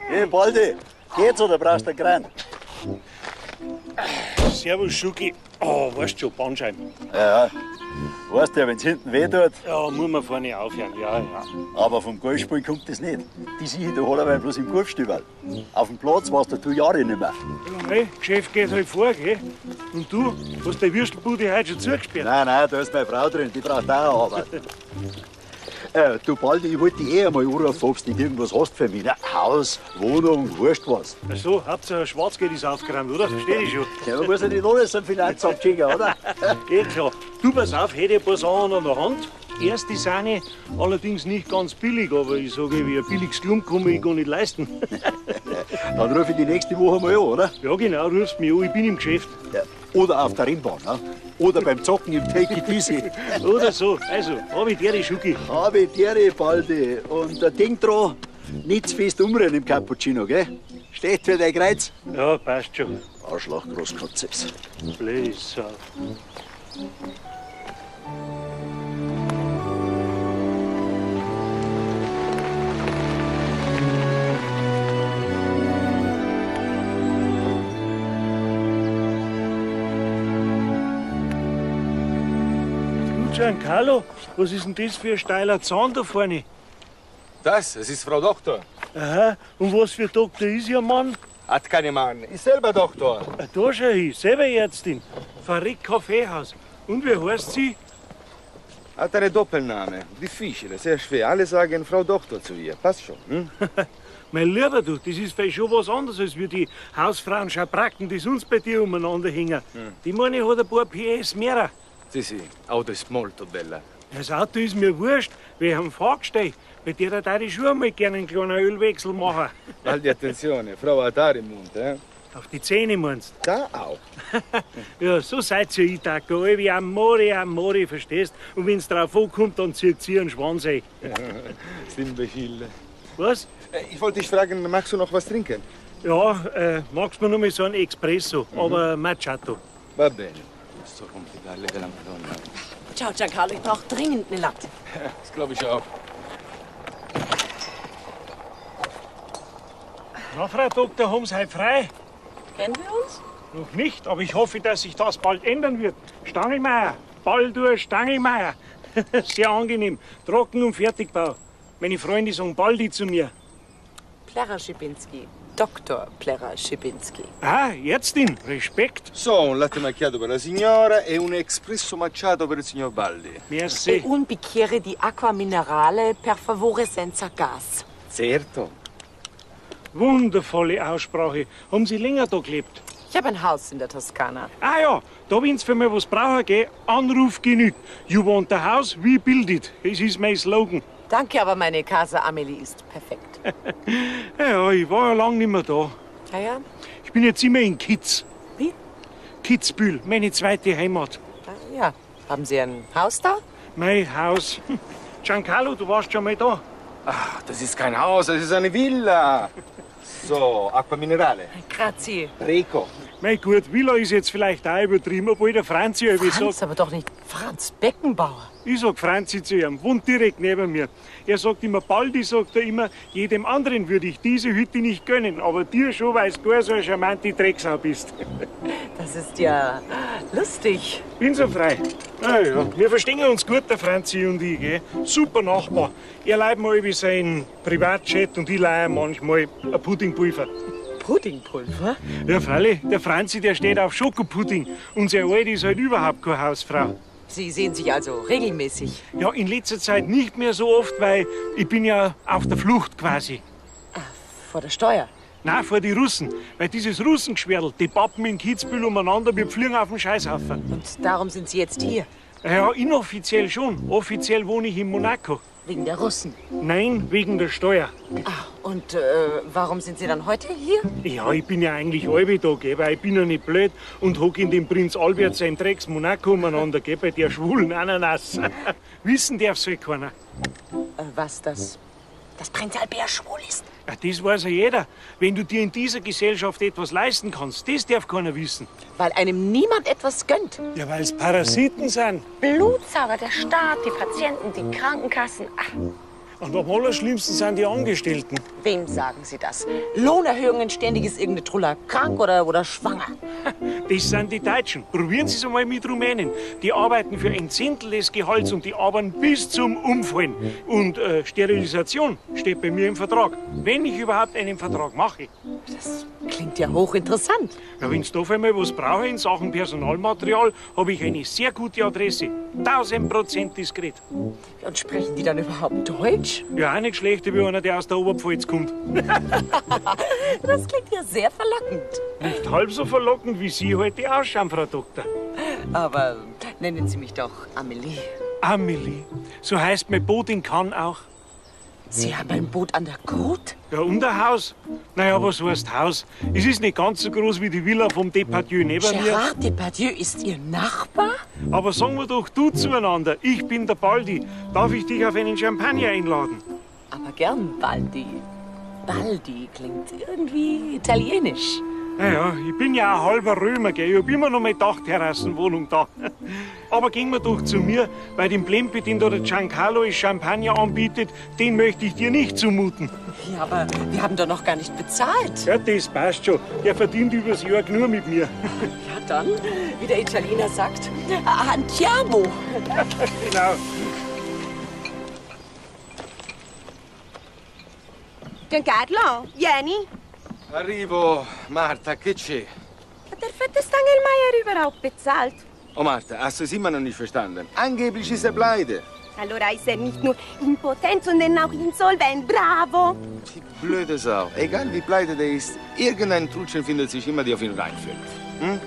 Hey, Baldi, geht's oder brauchst du einen Kran? Servus, Schucki. Oh, weißt schon, Bandscheiben. Ja, weißt ja, wenn's hinten weh tut. Ja, muss man vorne aufhören, ja, ja. Aber vom Golfspielen kommt das nicht. Die Sieche, da hat er bloß im Golfstüberl. Auf dem Platz warst du Jahre nicht mehr. Ja, mei, Geschäft geht halt vor, gell? Und du, hast die Würstelbude heute schon zugesperrt? Nein, nein, da ist meine Frau drin, die braucht auch Arbeit. Du Baldi, ich wollte dich eh einmal anrufen, ob du nicht irgendwas hast für mich. Ne? Haus, Wohnung, wurscht was. Ach so, Hauptsache Schwarzgeld ist aufgeräumt, oder? Versteh ich schon. Ja, man muss ja nicht alles am Finanzamt schicken, oder? Eh klar. Du, pass auf, hätte ich ein paar Sachen an der Hand. Erste Sahne, allerdings nicht ganz billig, aber ich sage, wie ein billiges Klump kann ich gar nicht leisten. Dann rufe ich die nächste Woche mal an, oder? Ja, genau, rufst mich an, ich bin im Geschäft. Ja. Oder auf der Rennbahn, ne? Oder beim Zocken im Take It Easy. Oder so. Also, hab ich dir, Schucki. Hab ich dir, Baldi. Und denk dran, nicht zu fest umrühren im Cappuccino, gell? Steht für dein Kreuz. Ja, passt schon. Arschloch, Großkotze. Blöd. Du, Giancarlo, was ist denn das für ein steiler Zahn da vorne? Das ist Frau Doktor. Aha, und was für Doktor ist Ihr Mann? Hat keine Mann, ist selber Doktor. Ah, da schau ich, selber Ärztin. Verreckt Kaffeehaus. Und wie heißt sie? Hat einen Doppelname. Difficile, sehr schwer. Alle sagen Frau Doktor zu ihr. Passt schon. Hm? Mein Lieber, du, das ist vielleicht schon was anderes, als wie die Hausfrauen Schabracken, die sonst bei dir umeinander hängen. Die meine ich, hat ein paar PS mehr. Sì, sì, Auto ist molto bella. Das Auto ist mir wurscht, weil ich am Fahrgestell. Bei der da ich schon einmal gerne einen kleinen Ölwechsel machen. Baldi, attenzione, Frau hat Haare im Mund, eh? Auf die Zähne meinst du? Da auch. Ja, so seid ihr Itaker. Alle wie Amore, Amore, verstehst? Und wenn's drauf ankommt, dann zieht sie ihren Schwanz ein. Imbecile. Was? Ich wollte dich fragen, magst du noch was trinken? Ja, magst du mir noch mal so einen Espresso, aber Macchiato. Va bene. So rompipalle della Madonna. Ciao, Giancarlo, ich brauche dringend eine Latte. Das glaube ich auch. Na, Frau Doktor, haben Sie heute frei? Kennen wir uns? Noch nicht, aber ich hoffe, dass sich das bald ändern wird. Stangelmeier, Baldur Stangelmeier. Sehr angenehm. Trocken- und Fertigbau. Meine Freunde sagen Baldi zu mir. Plärrer Schibinski. Dr. Plärrer Schibinski. Ah, Ärztin, Respekt. So, un latte macchiato per la signora e un espresso macchiato per il signor Baldi. Merci. E un bicchiere di acqua minerale, per favore senza gas. Certo. Wundervolle Aussprache. Haben Sie länger da gelebt? Ich habe ein Haus in der Toskana. Ah ja, da wenn's für mich was brauchen, gell, Anruf genügt. You want a house, we build it. Das ist mein Slogan. Danke, aber meine Casa Amelie ist perfekt. Ja, ich war ja lang nicht mehr da. Ja, ja. Ich bin jetzt immer in Kitz. Wie? Kitzbühel, meine zweite Heimat. Ah, ja. Haben Sie ein Haus da? Mein Haus. Giancarlo, du warst schon mal da. Ach, das ist kein Haus, das ist eine Villa. So, Acqua Minerale. Grazie. Prego. Mein gut, Villa ist jetzt vielleicht auch übertrieben, obwohl der Franzi irgendwie Franz, sagt. aber doch nicht Franz Beckenbauer. Ich sag Franzi zu ihm, wohnt direkt neben mir. Er sagt immer, Baldi, sagt er immer, jedem anderen würde ich diese Hütte nicht gönnen, aber dir schon, weil du gar so eine charmante Drecksau bist. Das ist ja lustig. Bin so frei. Na ja, wir verstehen uns gut, der Franzi und ich, gell? Super Nachbar. Er leiht mir wie sein Privatjet und ich leihe ihm manchmal ein Puddingpulver. Puddingpulver? Ja, freilich. Der Franzi, der steht auf Schokopudding. Und seine Alte ist halt überhaupt keine Hausfrau. Sie sehen sich also regelmäßig? Ja, in letzter Zeit nicht mehr so oft, weil ich bin ja auf der Flucht quasi. Ah, vor der Steuer? Nein, vor die Russen. Weil dieses Russengeschwerdel, die pappen in Kitzbühel umeinander, wir fliegen auf den Scheißhaufen. Und darum sind Sie jetzt hier? Ja, inoffiziell schon. Offiziell wohne ich in Monaco. Wegen der Russen? Nein, wegen der Steuer. Ah, und warum sind Sie dann heute hier? Ja, ich bin ja eigentlich halbe da, gell, weil ich bin ja nicht blöd und hock in dem Prinz Albert sein Drecks Monaco umeinander, gell, bei der schwulen Ananas. Wissen darf's halt keiner. Was, das? Dass Prinz Albert schwul ist? Ja, das weiß ja jeder. Wenn du dir in dieser Gesellschaft etwas leisten kannst, das darf keiner wissen. Weil einem niemand etwas gönnt. Ja, weil's Parasiten sind. Blutsauger, der Staat, die Patienten, die Krankenkassen. Ach. Und am allerschlimmsten sind die Angestellten. Wem sagen Sie das? Lohnerhöhungen, ständig ist irgendeine Truller krank oder schwanger. Das sind die Deutschen. Probieren Sie es einmal mit Rumänen. Die arbeiten für ein Zehntel des Gehalts und die arbeiten bis zum Umfallen. Und Sterilisation steht bei mir im Vertrag. Wenn ich überhaupt einen Vertrag mache. Das klingt ja hochinteressant. Ja, wenn Sie da auf einmal was brauchen in Sachen Personalmaterial, habe ich eine sehr gute Adresse. 1000% diskret. Und sprechen die dann überhaupt Deutsch? Ja, auch nicht schlecht, wie einer, der aus der Oberpfalz kommt. Das klingt ja sehr verlockend. Nicht halb so verlockend, wie Sie heute ausschauen, Frau Doktor. Aber nennen Sie mich doch Amelie. Amelie, so heißt mein Boot in Cannes auch. Sie haben ein Boot an der Côte? Ja, und ein Haus. Naja, was heißt Haus? Es ist nicht ganz so groß wie die Villa vom Depardieu neben mir. Gérard Depardieu ist Ihr Nachbar? Aber sagen wir doch du zueinander. Ich bin der Baldi. Darf ich dich auf einen Champagner einladen? Aber gern, Baldi. Baldi klingt irgendwie italienisch. Naja, ich bin ja ein halber Römer, gell? Ich hab immer noch meine Dachterrassenwohnung da. Aber gehen wir doch zu mir, weil den Plempe, den da der Giancarlo als Champagner anbietet, den möchte ich dir nicht zumuten. Ja, aber wir haben doch noch gar nicht bezahlt. Ja, das passt schon. Der verdient übers Jahr genug mit mir. Ja, dann, wie der Italiener sagt, andiamo. Genau. Giancarlo, vieni. Arrivo, Marta, che c'è? Hat der fette Stangelmeier überhaupt bezahlt? Oh Marta, hast du es immer noch nicht verstanden? Angeblich ist er pleite. Allora ist er nicht nur impotent, sondern auch insolvent. Bravo! Die blöde Sau. Egal wie pleite der ist, irgendein Trutschen findet sich immer, der auf ihn reinfällt. Hm?